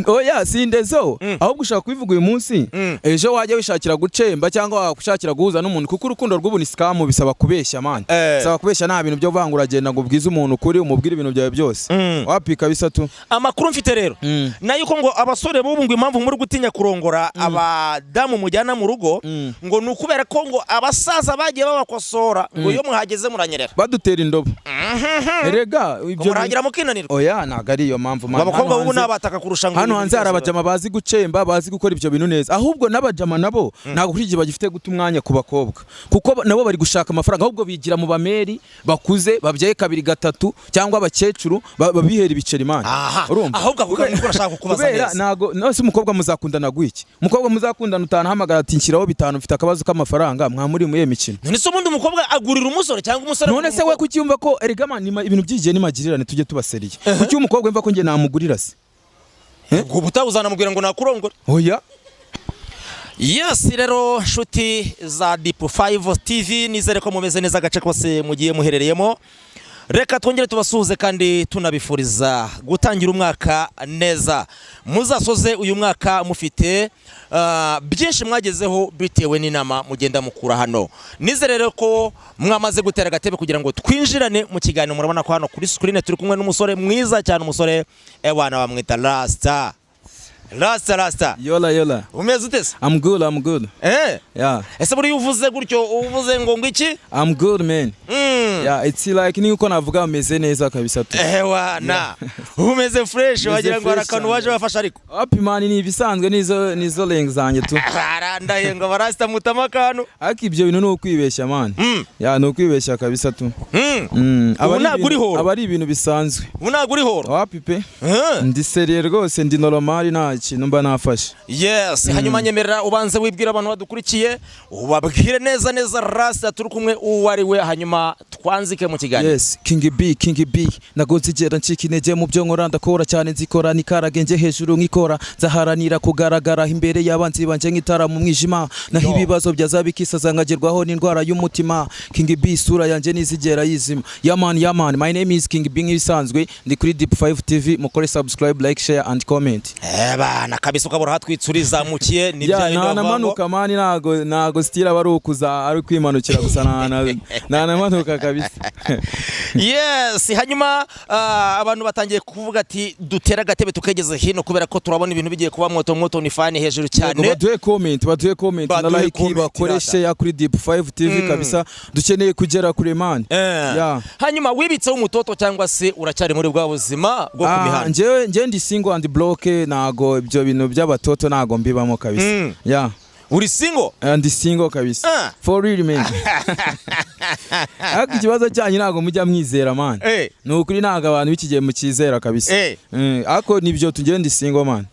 Oya, si indezo, ahubwo ushaka kubivuga uyu munsi, ejo wajya wishakira gucemba cyangwa wagushakira guhuza n'umuntu, kuko urukundo rw'ubu ni scam, bisaba kubeshya, man. Bisaba kubeshya, nta bintu byo kuvuga ngo uragenda ngo ubwize umuntu ukuri, umubwire ibintu byawe byose. Wapi kabisa tu. Amakuru mfite rero nayo ko ngo abasore b'ubu, ngo impamvu muri gutinya kurongora abadamu mujyana mu rugo, ngo ni ukubera ko ngo abasaza bagiye babakosora ngo iyo muhageze muranyerera. Badutera indobo erega ngo ibyo. Murahagira mukinanirwa. Oya, ntabwo ari iyo mpamvu, ngo man. abakobwa Hano b'ubu hanze- n'abataka kurusha ngo Hano ibintu hanze hari byose. Abajama bazi gucemba, bazi gukora ibyo bintu neza. Ahubwo n'abajama nabo ntabwo kuri iki gihe bagifite guta umwanya ku bakobwa, kuko nabo bari gushaka amafaranga. Ahubwo bigira mu bameri bakuze babyaye kabiri, gatatu, cyangwa abakecuru babihera ibiceri, man. Aha. Urumva? Ahubwo ako kantu niko nashaka kukubaza Kubera neza. ntago nose umukobwa muzakundana gwiki? Umukobwa muzakundana utanahamagara ati: "Nshyiraho 5, mfite akabazo k'amafaranga." Mwamuri muri iyo mikino? None se ubundi umukobwa agurira umusore cyangwa umusore None agurira se we umukobwa? kuki yumva ko, erega man, ibintu by'igihe ni magirirane, tujye tubaseriye. Kuki umukobwa yumva ko njye namugurira se? Ubwo ubutaha uzanamubwira ngo nakurongore? Oya. Yes, rero nshuti za Deep 5 TV, nizere ko mumeze neza agace kose mugiye muherereyemo. Reka twongere tubasuhuze kandi tunabifuriza gutangira umwaka neza. Muzasoze uyu mwaka mufite byinshi mwagezeho bitewe n'inama mugenda mukura hano. Nizere rero ko mwamaze gutera agatebe kugira ngo twinjirane mu kiganiro. Murabona ko hano kuri screen turi kumwe n'umusore mwiza cyane, umusore ewana bamwita Rasta. Rasta, Rasta. Yola, yola. Umeze ute se? I'm good, I'm good. Yeah. Ese buriya uvuze gutyo uvuze ngo iki? I'm good, man. Yeah, it's like ni uko navuga meze neza kabisa tu. Ewana, umeze fresh. Meze Wagira ngo hari fresh akantu cyane. waje wafashe ariko. Wapi, man, ni ibisanzwe, nizo leng zanjye tu. Arandaye ngo barasta mutama akantu. Ariko ibyo bintu ni ukwibeshya, man. Yeah, ni ukwibeshya kabisa tu. Ubu Aba ari ntabwo ibintu- uri horo. Aba ari ibintu bisanzwe. Ubu ntabwo uri horo. Wapi pe. Ndi sérieux rwose, ndi normal, nta kintu mba nafashe. Yes, hanyuma nyemerera ubanze wibwira abantu badukurikiye, ubabwire neza neza Rasta turi kumwe uwo ari we, hanyuma twanzike mu kiganiro. Yes, King B, King B. Nago nzigera ncika intege mu byo nkora, ndakora cyane, nzikora nikarage hejuru nkikora, nzaharanira kugaragara imbere y'abanzi banje nk'itara mu mwijima, naho Yo. ibibazo byaza bikisaza nkagerwaho n'indwara y'umutima. King B, isura yanjye nizigera yizima. Yeah man, yeah man, my name is King B nk'ibisanzwe, ndi kuri Deep 5 TV, mukore subscribe, like, share and comment. Eh bana, kabisa ukabura hatwitse urizamukiye ni Ya, bya bindi bavuga ngo- ntanamanuka, man, ntago style aba ari ukuza ari kwimanukira gusa, ntanamanuka kabisa. Yes, hanyuma abantu batangiye kuvuga ati dutere agatebe tukegeze hino, kubera ko turabona ibintu bigiye kuba moto moto, ni fani hejuru Yego, cyane. Baduhe comment, baduhe comment na Baduhe like, comment, bakore rata. share kuri Deep 5 TV kabisa, dukeneye kugera kure, man. Yeah. Hanyuma wibitseho umutoto cyangwa se uracyari muri bwa buzima bwo ku mihanda? Njyewe ndi single and broke, ntago ibyo bintu by'abatoto ntago mbibamo kabisa. Yeah. Uri single? Ndi single kabisa. For real, man. Ariko ikibazo cyanyu ntago mujya mwizera, man. Ni ukuri ntago abantu b'iki gihe mukizera kabisa. Ariko nibyo tugiye, ndi single, man.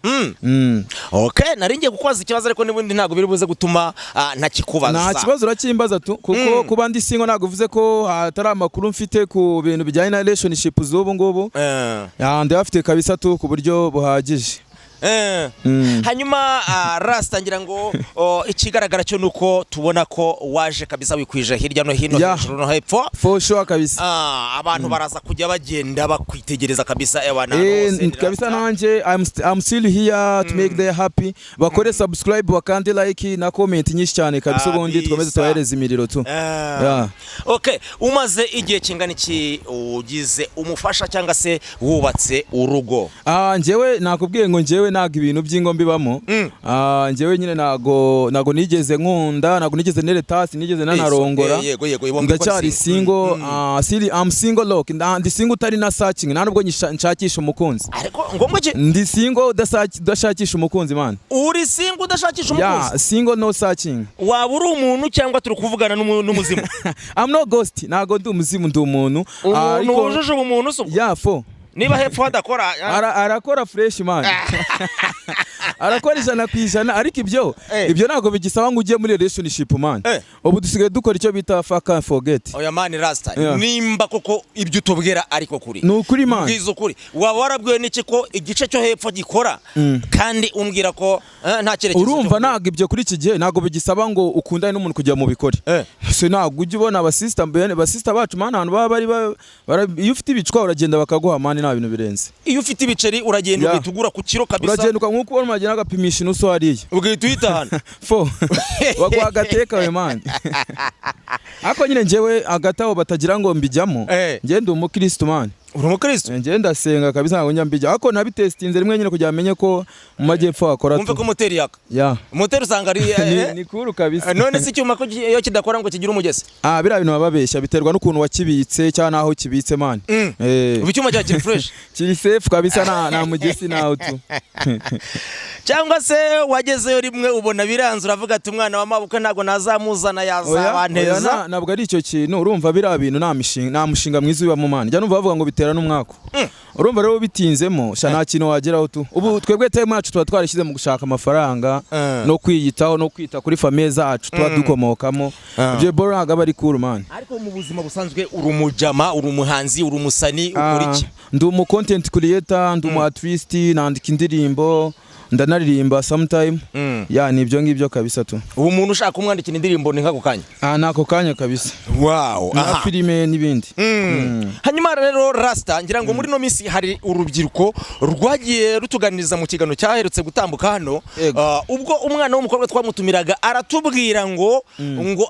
Okay, nari ngiye kukubaza ikibazo ariko n'ubundi ntabwo biri buze gutuma ntakikubaza. Nta kibazo, urakimbaza tu, kuko kuba ndi single ntabwo uvuze ko hatari amakuru mfite ku bintu bijyanye na relationship z'ubu ngubu. Yeah, ndayafite kabisa tu ku buryo buhagije. Hanyuma Rasta, ngira ngo ikigaragara cyo nuko tubona ko waje kabisa wikwije hirya no hino, hejuru no hepfo. For sure kabisa. Abantu baraza kujya bagenda bakwitegereza kabisa, ewana hose ni Kabisa. Rasta. Nanjye I'm still here to make them happy. Bakore subscribe, bakande like na comment nyinshi cyane kabisa, ubundi Kabisa. twkomeze tubahereze imiriro tu. Yeah. Okay, umaze igihe kingana iki ugize umufasha cyangwa se wubatse urugo? Njyewe nakubwiye ngo njyewe ntabwo ibintu by'ingo mbibamo. Njyewe nyine ntago nigeze nkunda, ntago nigeze nereta, sinigeze nanarongora. Yego, yego, Ndacyari single. I'm single lock. Ndi single utari na searching, nta nubwo nshakisha umukunzi. Ariko ngombwa iki? Ndi single udashakisha umukunzi, man. Uri single udashakisha umukunzi? Single, no searching. Waba uri umuntu cyangwa turi kuvugana n'umuzimu? I'm no ghost, ntago ndi umuzimu, ndi umuntu. Umuntu wujuje ubumuntu se ubwo? Yeah, fo. Niba hepfo hadakora? Arakora fresh, man, arakora 100%. Ariko ibyo ibyo ntabwo bigisaba ngo ujye muri relationship, man. Ubu dusigaye dukora icyo bita fuck and forget. Oya man, Rasta, nimba koko ibyo utubwira ariko kuri, Ni ukuri, man. mbwiza ukuri, waba warabwiwe n'iki ko igice cyo hepfo gikora kandi umbwira ko nta cyerekezo Urumva, ntabwo ibyo kuri iki gihe ntabwo bigisaba ngo ukundane n'umuntu kugira mu bikore. Se ntabwo ujya ubona abasista mbene, basista bacu, man, ahantu baba bari iyo ufite ibicwa uragenda bakaguha, man, nta bintu birenze. Iyo ufite ibiceri uragenda ugahita ugura ku kiro kabisa. Uragenda nk'uko ubona umuntu agenda agapimisha inusu hariya. Ugahita uyitahana. Fo baguha agateka we, man. Ariko nyine njyewe hagati aho batagira ngo mbijyamo, njye ndi umukristo, man. Uri umukristo? Njye ndasenga kabisa, ntabwo njya mbijya, ariko nabitestinze rimwe nyine kugira menye ko mu majyepfo hakora. Wumve tu ko moteri yaka. Ya. Moteri usanga ari Ni cool kabisa. None se icyuma ko iyo kidakora ngo kigire umugezi? Ah, biriya bintu baba babeshya, biterwa n'ukuntu wakibitse cyangwa n'aho kibitse, man. Ubu icyuma cyawe kiri fresh? Kiri safe kabisa, nta mugesi nawo tu. Cyangwa se wagezeyo rimwe ubona biranze, uravuga ati: "Umwana wa mabukwe ntabwo nazamuzana, Oya, yazabanteza"? Ntabwo ari icyo kintu. Urumva biriya bintu nta mushinga mwiza ubibamo, man. Njya numva bavuga ngo bitera n'umwaku. Urumva rero bitinzemo sha, nta kintu wageraho tu. Ubu twebwe time yacu tuba twarishyize mu gushaka amafaranga no kwiyitaho no kwita kuri famille zacu tuba dukomokamo. Ibyo bro ntabwo aba ari cool, man. Ariko mu buzima busanzwe uri umujama, uri umuhanzi, uri umusani, ukora iki? Ndi umu content creator, ndi umu artist, nandika indirimbo, ndanaririmba sometime. Ya, ni ibyo ngibyo kabisa tu. Ubu umuntu ushaka kumwandikira indirimbo ni nk'ako kanya? Ah, ni ako kanya kabisa. Na filime n'ibindi. Hanyuma rero Rasta, ngira ngo muri ino minsi hari urubyiruko rwagiye rutuganiriza mu kiganiro cyaherutse gutambuka hano. Ubwo umwana w'umukobwa twamutumiraga aratubwira ngo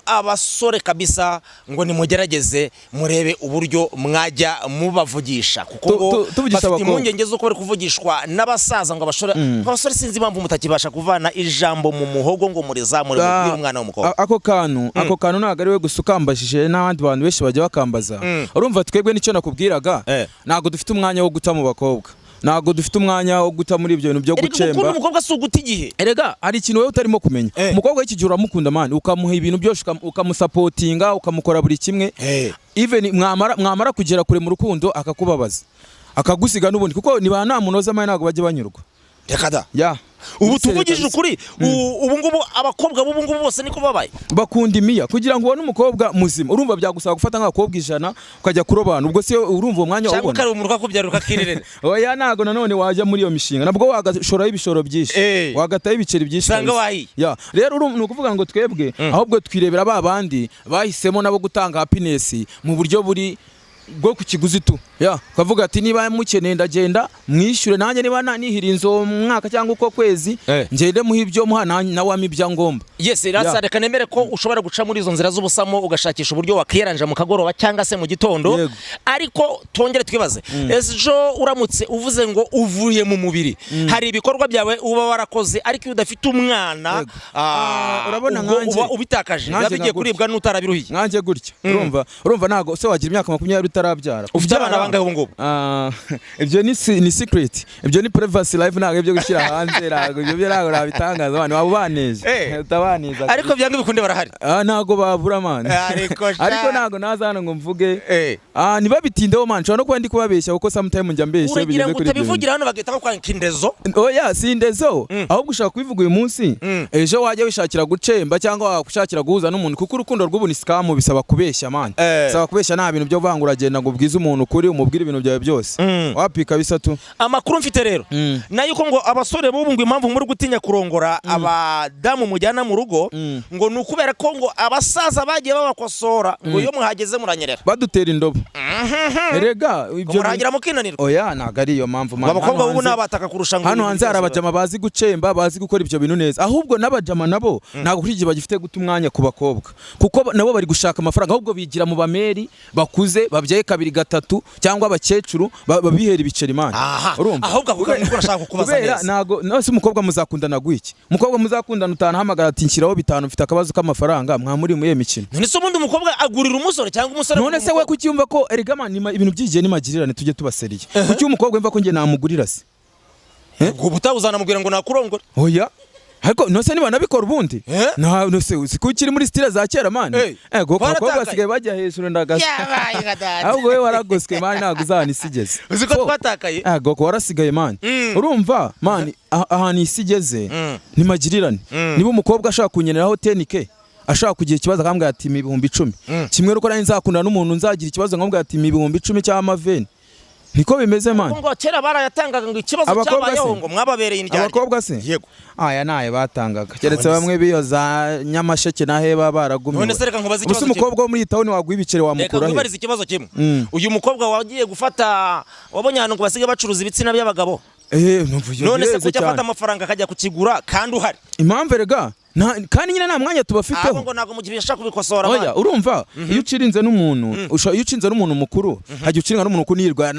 abasore kabisa ngo nimugerageze murebe uburyo mwajya mubavugisha, kuko ngo Tuvugisha bafite abakobwa. impungenge z'uko bari kuvugishwa n'abasaza, ngo abasore, ngo abasore sinzi impamvu mutakibasha kuvana ijambo mu muhogo ngo murizamure mubwire umwana w'umukobwa. Ako kantu ntabwo ari we gusa ukambajije, n'abandi bantu benshi bajya bakambaza. Urumva twebwe nicyo nakubwiraga, ntabwo dufite umwanya wo guta mu bakobwa, ntabwo dufite umwanya wo guta muri ibyo bintu byo Erega gukunda gucemba. umukobwa si uguta igihe. Erega hari ikintu wowe utarimo kumenya. Umukobwa w'iki gihe uramukunda, man, ukamuha ibintu byose, ukamusapotinga, ukamukora buri kimwe. Even mwamara kugera kure mu rukundo akakubabaza, akagusiga n'ubundi, kuko niba nta munoza man ntabwo bajya banyurwa. Reka da! Ya. Ubu Ni tuvugije kabisa. ukuri, ubu ngubu abakobwa b'ubu ngubu bose niko babaye? Bakunda imiya. Kugira ngo ubone umukobwa muzima, urumva byagusaba gufata nk'abakobwa 100 ukajya kurobana. Ubwo se urumva uwo mwanya Cyangwa wawubona? ukareba umuntu ukakubyara ukakirerera. Oya, ntago nanone wajya muri iyo mishinga, nabwo wagashoraho ibishoro byinshi, wagataho ibiceri byinshi Usanga kabisa. wahiye. Ya, rero ni ukuvuga ngo twebwe ahubwo twirebera ba bandi bahisemo nabo gutanga happiness mu buryo buri bwo ku kiguzi tu. Ya, ukavuga ati: "Niba mukeneye ndagenda mwishyure, nanjye niba nihira uwo mwaka cyangwa uko kwezi, ngende muha ibyo muha, nawe ampa ibyangombwa." Yes, Rasta, reka nemere ko ushobora guca muri izo nzira z'ubusamo ugashakisha uburyo wakiyaranja mu kagoroba cyangwa se mu gitondo. Ariko twongere twibaze: ejo uramutse uvuze ngo uvuye mu mubiri, hari ibikorwa byawe uba warakoze, ariko iyo udafite umwana, Urabona ubwo nkanjye- uba ubitakaje, nkanjye biba bigiye nka gutya. kuribwa n'utarabiruhiye. Nkanjye gutya, urumva ntago se wagira imyaka 20 utarabyara? Ufite abana Kubyara- bangahe ubu ngubu? Ah, ibyo ni secret, ibyo ni privacy life, ntabwo ibyo gushyira hanze, ntabwo ibyo ntabwo nabitangaza. Abantu waba ubaneje, utabaneza. Ariko byanga bikunde barahari. Ah, ntabwo babura, man. Ariko sha- Ariko ntabwo naza hano ngo mvuge. Ah, ntibabitindeho, man, nshobora no kuba ndi kubabeshya, kuko sometime njya mbeshya iyo Uragira bigeze ngo kuri ibyo bintu. utabivugira hano bagahita bakwanga indezo. Oya, si indezo, ahubwo ushaka kubivuga uyu munsi, ejo wajya wishakira gucemba cyangwa washakira guhuza n'umuntu, kuko urukundo rw'ubu ni scam, bisaba kubeshya, man. Bisaba kubeshya, nta bintu byo kuvuga ngo uragenda ngo ubwize umuntu ukuri, umubwire ibintu byawe byose. Wapi kabisa tu. Amakuru mfite rero nayo ko ngo abasore b'ubu ngo impamvu muri gutinya kurongora abadamu mujyana mu rugo, ngo ni ukubera ko ngo abasaza bagiye babakosora ngo iyo muhageze muranyerera. Badutera indobo erega ibyo Murahagira mukinanirwa. Oya, ntabwo ari iyo mpamvu, man. Ngo abakobwa Hano b'ubu hanze- n'abataka kurusha ngo Hano ibintu hanze hari byose. abajama bazi gucemba, bazi gukora ibyo bintu neza. Ahubwo n'abajama nabo ntabwo kuri igihe bagifite guta umwanya ku bakobwa, kuko nabo bari gushaka amafaranga. Ahubwo bigira mu bameri bakuze babyaye kabiri gatatu cyangwa abakecuru babihera ibiceri, man. Aha. Urumva? Ahubwo ako kantu niko nashaka kukubaza Kubera neza. ntago nose umukobwa muzakundana gwiki? Umukobwa muzakundana utanahamagara ati: "Nshyiraho bitanu, mfite akabazo k'amafaranga," mwamuri muri iyo mikino? None se ubundi umukobwa agurira umusore cyangwa umusore None se we kuki yumva ko, erega man, ibintu by'igihe ni magirirane, tujye tubaseriye. Kuki umukobwa yumva ko njye namugurira se? Ubwo ubutaha uzanamubwira ngo nakurongore. Oya, ariko nose niba nabikora ubundi, Eh? na nose uzi ko ukiri muri style za kera, man. Ego, abakobwa Twaratakaye. basigaye bajya hejuru ndagasa. Yabaye nka data. Ahubwo we waragoswe, man, ntabwo uzahana isi igeze. Uzi ko twatakaye? Ego ko warasigaye, man. Urumva, man, ahantu isi igeze ni magirirane. Niba umukobwa ashaka kunyeneraho 10K, ashaka kugira ikibazo akambwira ati: "Mpa 10,000," kimwe nuko nanjye nzakundana n'umuntu nzagira ikibazo nkamubwira ati: "Mpa 10,000 cyangwa amaveni." Niko bimeze, man. Ngo kera barayatangaga, ngo ikibazo Abakobwa cyabayeho se? ngo mwababereye indyarya. Abakobwa se? Yego. Aya nayo batangaga, keretse None se- bamwe biyo za Nyamasheke na heba baragumiwe. None se reka nkubaze Ubuse ikibazo kimwe. umukobwa wo muri iyi town waguha ibiceri Reka wamukura he? nkwibarize ikibazo kimwe. Uyu mukobwa wagiye gufata, wabonye ahantu ngo basigaye bacuruza ibitsina by'abagabo? Numva iyo None se bireze kuki afata cyane. amafaranga akajya kukigura kandi uhari? Impamvu erega kandi nyine nta mwanya Ahubwo tubafiteho. ngo ntabwo mugibasha kubikosora, Oya, man. urumva iyo ucirinze n'umuntu, iyo ucinze n'umuntu mukuru, hajya uciringa n'umuntu mukuru yirirwa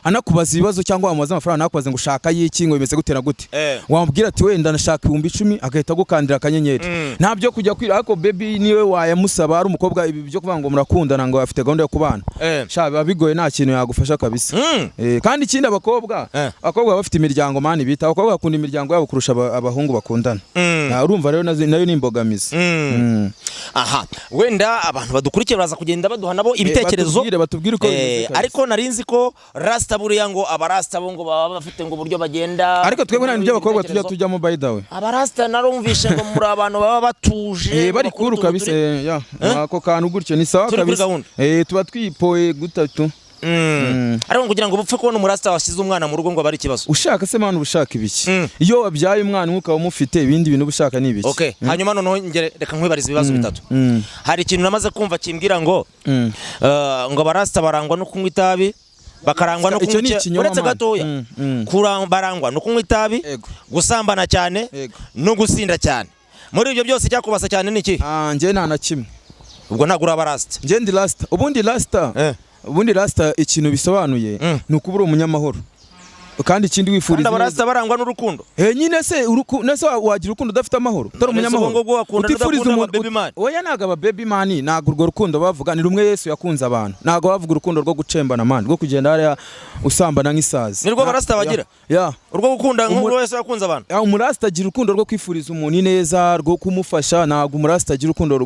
anakubaza ibibazo, cyangwa wamubaza amafaranga nakubaze ngo ushaka y'iki, ngo bimeze gute na gute. Wamubwira ati wenda ndashaka 10,000, agahita agukandira akanyenyeri. Nta byo kujya kwira. Ariko baby niwe wayamusaba ari umukobwa, ibi byo kuvuga ngo murakundana, ngo afite gahunda yo kubana, sha biba bigoye, nta kintu yagufasha kabisa. Kandi ikindi abakobwa, abakobwa baba bafite imiryango, man, bita abakobwa bakunda imiryango yabo kurusha abahungu bakundana. Ah, urumva rero nayo ni imbogamizi. Aha wenda abantu badukurikiye baraza kugenda baduha nabo ibitekerezo. Batubwire uko bimeze kabisa. Ariko nari nzi ko rasta buriya ngo abarasta bo ngo baba bafite ngo uburyo bagenda. Ariko twebwe nta bintu by'abakobwa tujya Ibitekerezo. tujyamo, by the way. Abarasta narumvishe ngo muri abantu baba batuje, ngo bari bakora kuru utuntu kabisa. Ya, ako kantu gutyo ni sawa Turi kuri kabisa. gahunda. Tuba twipoye gutatu. Ariko kugira ngo upfe kubona umurasta wasize umwana mu rugo ngo aba ari ikibazo. Ushaka se, man, uba ushaka ibiki? Iyo wabyaye umwana umwe ukaba umufite, ibindi bintu uba ushaka ni ibiki? Okay, hanyuma noneho ngere reka nkwibarize ibibazo bitatu. Hari ikintu namaze kumva kimbwira ngo ngo abarasta barangwa no kunywa itabi, bakarangwa no Icyo kunywa ni ikinyoma, uretse man. gatoya. Barangwa no kunywa itabi, gusambana cyane, no gusinda cyane. Muri ibyo byose icyakubasa cyane ni iki? Ah, njye nta na kimwe. Ubwo ntabwo uri abarasta. Njye ndi rasta. Ubundi rasta, ubundi rasta ikintu bisobanuye ni ukuba uri umunyamahoro, kandi ikindi Kandi wifuriza abarasta barangwa n'urukundo. Nyine se nese wagira urukundo udafite amahoro, utari None se umunyamahoro? ubwo ngubwo wakunda Utifuriza n'udakunda umuntu aba baby man? Oya, ntabwo aba baby man, ntabwo urwo rukundo bavuga ni rumwe Yesu yakunze abantu. Ntabwo bavuga urukundo rwo gucembana, man, rwo kugenda hariya usambana nk'isazi. Nirwo abarasta bagira? Ya. Urwo gukunda nk'urwo wese yakunze abantu. Ya, umurasta agira urukundo rwo kwifuriza umuntu ineza, rwo kumufasha. Ntabwo umurasta agira urukundo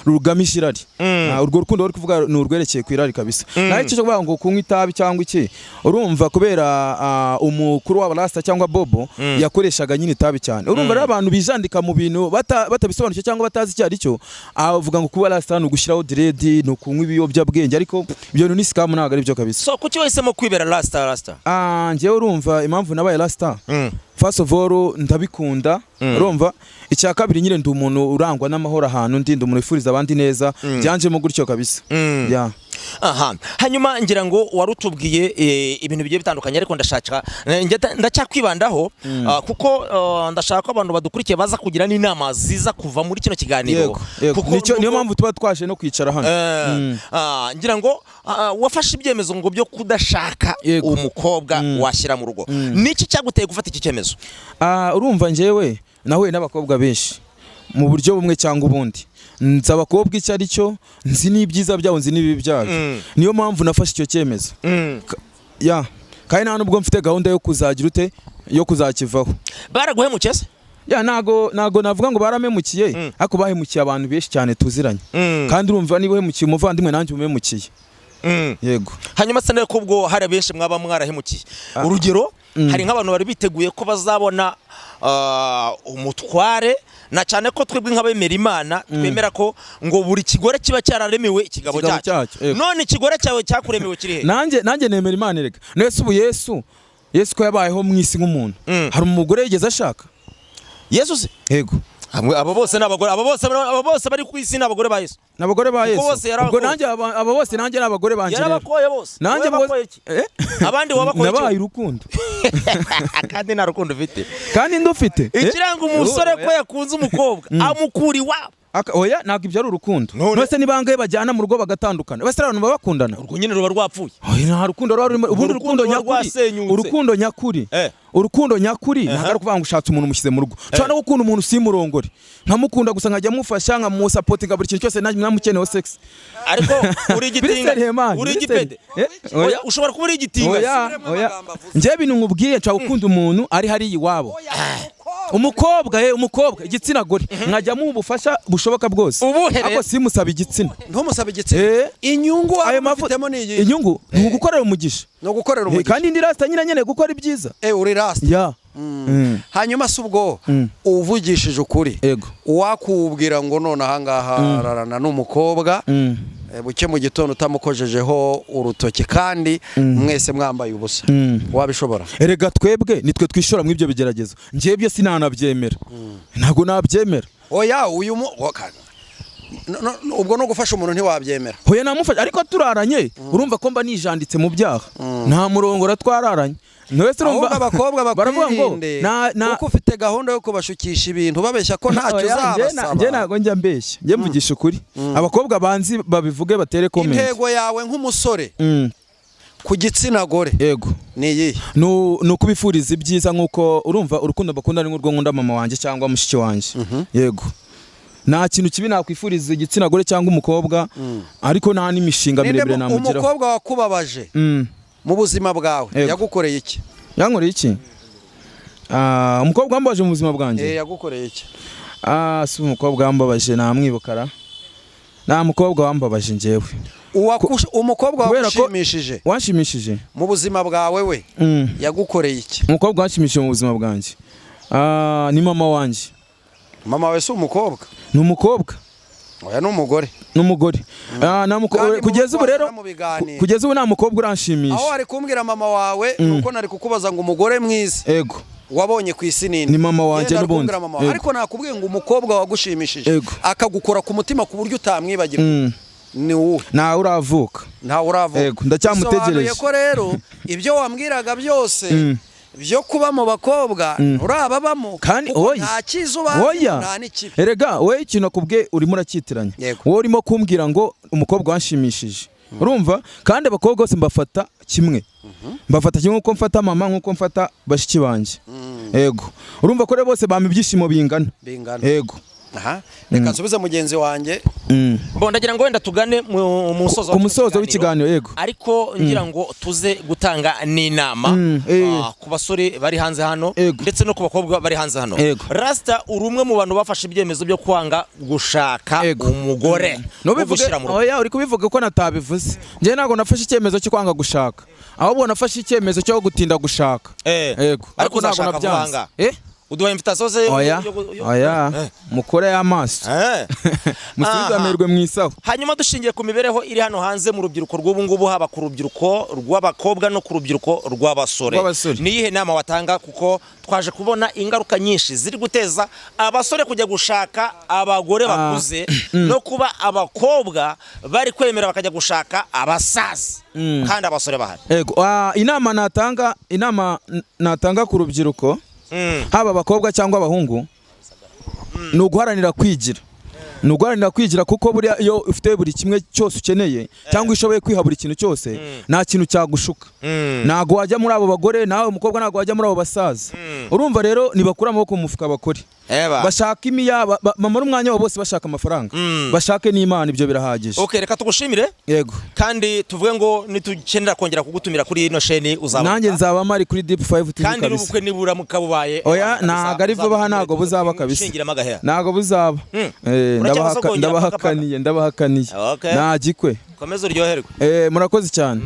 rugamije irari. Ah, urwo rukundo bari kuvuga ni urwerekeye ku irari kabisa. Naho icyo cyo kuvuga ngo kunywa itabi cyangwa iki, urumva kubera umukuru w'abarasta cyangwa Bobo yakoreshaga nyine itabi cyane. Urumva rero abantu bijandika mu bintu batabisobanukiwe cyangwa batazi icyo ari cyo, avuga ngo kuba rasta ni ugushyiraho dread, ni ukunywa ibiyobyabwenge, ariko ibyo bintu ni scam, ntabwo ari byo kabisa. So kuki wahisemo kwibera rasta rasta? Ah, njyewe urumva impamvu nabaye rasta, first of all ndabikunda. Urumva icya kabiri nyine ndi umuntu urangwa n'amahoro ahantu ndi umuntu wifuriza abandi neza. Byanjemo gutyo kabisa. Yeah. Aha, hanyuma ngira ngo warutubwiye ibintu bigiye bitandukanye, ariko ndashaka ndacyakwibandaho kuko ndashaka ko abantu badukurikiye baza kugira n'inama ziza kuva muri kino kiganiro. Yego. Kuko Niyo mpamvu tuba twaje no kwicara hano. Ngira ngo wafashe ibyemezo ngo byo kudashaka umukobwa washyira mu rugo. Niki cyaguteye gufata iki cyemezo? Ah, urumva njyewe nahuye n'abakobwa benshi mu buryo bumwe cyangwa ubundi, nzi abakobwa icyo ari cyo, nzi n'ibyiza byabo, nzi n'ibibi byabyo. Niyo mpamvu nafashe icyo cyemezo. Ya, kandi nta nubwo mfite gahunda yo kuzagira ute, yo kuzakivaho. Baraguhemukiye se? Ya, ntago navuga ngo baramemukiye, ariko bahemukiye abantu benshi cyane tuziranye. Kandi urumva niba uhemukiye umuvandimwe, nanjye umemukiye. Yego. Hanyuma se ko ubwo hari abenshi mwaba mwarahemukiye, urugero hari nk'abantu bari biteguye ko bazabona umutware, na cyane ko twebwe nk'abemera Imana twemera ko ngo buri kigore kiba cyararemewe ikigabo Ikigabo cyacyo. cyacyo, yego. None ikigore cyawe cyakuremewe kiri he? Nanjye nemera Imana erega. Nese ubu Yesu ko yabayeho mu isi nk'umuntu, hari umugore yigeze ashaka? Yesu se? Yego. Abo bose ni abagore, abo bose bari ku isi ni abagore ba Yesu. Ni abagore ba Kuko Yesu. bose yarabakoye. Ubwo nanjye aba bose nanjye ni abagore banjye rero. Yarabakoye bose. Nanjye Wowe wabakoye iki? Eh? Abandi wabakoye iki? Nabahaye urukundo. Kandi nta rukundo ufite. Kandi ndufite. Eh? Ikiranga umusore ko yakunze umukobwa, amukura iwabo. Oya, ntabwo ibyo ari urukundo. None? None se ni bangahe bajyana mu rugo bagatandukana? Bese abantu baba bakundana? Urwo nyine ruba rwapfuye. Oya, nta rukundo ruba rurimo. Ubundi Urukundo urukundo ruba nyakuri, rwasenyutse. urukundo nyakuri, urukundo nyakuri ntabwo ari ukuvuga ngo ushatse umuntu umushyize mu rugo. Nshobora no gukunda umuntu simurongore, nkamukunda gusa, nkajya mufasha, nkamusupportinga buri kintu cyose, namukeneyeho sex. Ariko uri igitinga. Biri sérieux, man, Uri biri igipede. sérieux. Eh, oya. Oya, ushobora kuba uri igitinga. Oya, oya, njyewe ibintu nkubwiye, nshobora gukunda umuntu ari hariya iwabo, umukobwa, umukobwa, igitsina gore, nkajya muha ubufasha bushoboka bwose. Ubuhe rero? Ariko simusaba igitsina. Ntumusabe igitsina. Inyungu Ayo waba mavu ufitemo ni iyi? Inyungu ni ugukorera umugisha. Ni ugukorera umugisha. Kandi indi rasta nyine nkeneye gukora ibyiza. Uri rasta. Ya. Hanyuma se ubwo uvugishije ukuri, Yego. uwakubwira ngo none ahangaha ararana n'umukobwa, Buke mu gitondo utamukojejeho urutoki kandi mwese mwambaye ubusa, wabishobora? Erega twebwe nitwe twishora mu ibyo bigeragezo. Njyewe byo sinanabyemera, ntabwo nabyemera. Oya, uyu mu no, no, no, ubwo no gufasha umuntu ntiwabyemera? Hoya, namufasha, ariko turaranye urumva ko mba nijanditse mu byaha. Nta murongora twararanye. Wese urumva Ahubwo abakobwa baravuga ngo bakwirinde, na kuko ufite gahunda yo kubashukisha ibintu, babeshya ko ntacyo Oya, njye uzabasaba. Ntabwo njya mbeshya, njye mvugisha ukuri. Abakobwa banzi babivuge, batere comment. Intego yawe nk'umusore ku gitsina gore Yego. ni iyihe? Ni ukubifuriza ibyiza, nk'uko urumva urukundo bakunda ni nk'urwo nkunda mama wanjye cyangwa mushiki wanjye. Yego, nta kintu kibi nakwifuriza igitsina gore cyangwa umukobwa, ariko nta n'imishinga Ninde miremire namugeraho. Umukobwa wakubabaje mu buzima bwawe Yego. yagukoreye iki? Yankoreye iki? Umukobwa wambabaje mu buzima bwanjye? Yagukoreye iki? Si umukobwa wambabaje namwibukara? Nta mukobwa wambabaje njyewe. Umukobwa Kubera ko- wagushimishije Wanshimishije mu buzima bwawe we yagukoreye iki? Umukobwa wanshimishije mu buzima bwanjye, ni mama wanjye. Mama wawe si umukobwa. Ni umukobwa. Oya, ni umugore. N'umugore. Kandi Kugeza ubu rero muba mu biganiro. Kugeza ubu nta mukobwa uranshimisha. Aho wari kumbwira mama wawe, nuko nari kukubaza ngo umugore mwiza Ego. wabonye ku isi ninde? Ni mama wanjye Yenda n'ubundi. kumbwira mama wawe. Yego. Ariko nakubwiye ngo umukobwa wagushimishije Yego. akagukora ku mutima ku buryo utamwibagirwa ni uwuhe? Ntawe uravuka. Ntawe uravuka? Yego, ndacyamutegereje. Bisobanuye ko rero ibyo wambwiraga byose byo kuba mu bakobwa nturababamo, Kandi kuko oya. nta cyiza ubazi, Oya. nta n'ikibi. Erega wowe ikintu akubwiye urimo uracyitiranya. Yego. Wowe urimo kumbwira ngo umukobwa wanshimishije, urumva? Kandi abakobwa bose mbafata kimwe, mbafata kimwe nk'uko mfata mama, nk'uko mfata bashiki banjye. Yego, urumva ko rero bose bampa ibyishimo bingana. Bingana. Yego. Aha, reka nsubize mugenzi wanjye. Bon, ndagira ngo wenda tugane mu musozo Ku wa kino musozo w'ikiganiro, yego. Ariko ngira ngo tuze gutanga n'inama ku basore bari hanze hano Yego. ndetse no ku bakobwa bari hanze hano. Yego. Rasta, uri umwe mu bantu bafashe ibyemezo byo kwanga gushaka Yego. umugore wo Nubivuge. gushyira mu rugo. Oya, uri kubivuga ko natabivuze. Njye ntabwo nafashe icyemezo cyo kwanga gushaka, ahubwo nafashe icyemezo cyo gutinda gushaka. Yego. Ariko ntabwo uzashaka vuba nabyanze. ngaha? Eh? Uduha invitation ze? Oya. Oya, mukore y'amaso, musubize Aha. amerwe mu isaho. Hanyuma dushingiye ku mibereho iri hano hanze mu rubyiruko rw'ubu ngubu, haba ku rubyiruko rw'abakobwa no ku rubyiruko rw'abasore, Rw'abasore. ni iyihe nama watanga? Kuko twaje kubona ingaruka nyinshi ziri guteza abasore kujya gushaka abagore bakuze, no kuba abakobwa bari kwemera bakajya gushaka abasaza kandi abasore bahari. Yego, inama natanga ku rubyiruko, haba abakobwa cyangwa abahungu, ni uguharanira kwigira, ni uguharanira kwigira, kuko buriya iyo ufite buri kimwe cyose ukeneye cyangwa ushoboye kwiha buri kintu cyose, nta kintu cyagushuka. Ntabwo wajya muri abo bagore, nawe umukobwa ntabwo wajya muri abo basaza. Urumva rero, nibakure amaboko mu mufuka, bakore, Eba. bashaka imiya bamara umwanya wabo bose bashaka amafaranga, bashake n'Imana, ibyo birahagije. Okay, reka tugushimire. Yego. Kandi tuvuge ngo nitukenera kongera kugutumira kuri ino sheni uzaboneka. Nanjye nzaba mari kuri Deep 5 TV. Kandi Kabisa. n'ubukwe niburamuka bubaye, Oya, ntabwo ari vuba aha, ntabwo buzaba kabisa. Shingiramo agahera. Ntabwo buzaba. Uracyabasogongera paka paka. Ndabahakaniye, ndabahakaniye. Okay. Nta gikwe. Komeza uryoherwe. Murakoze cyane.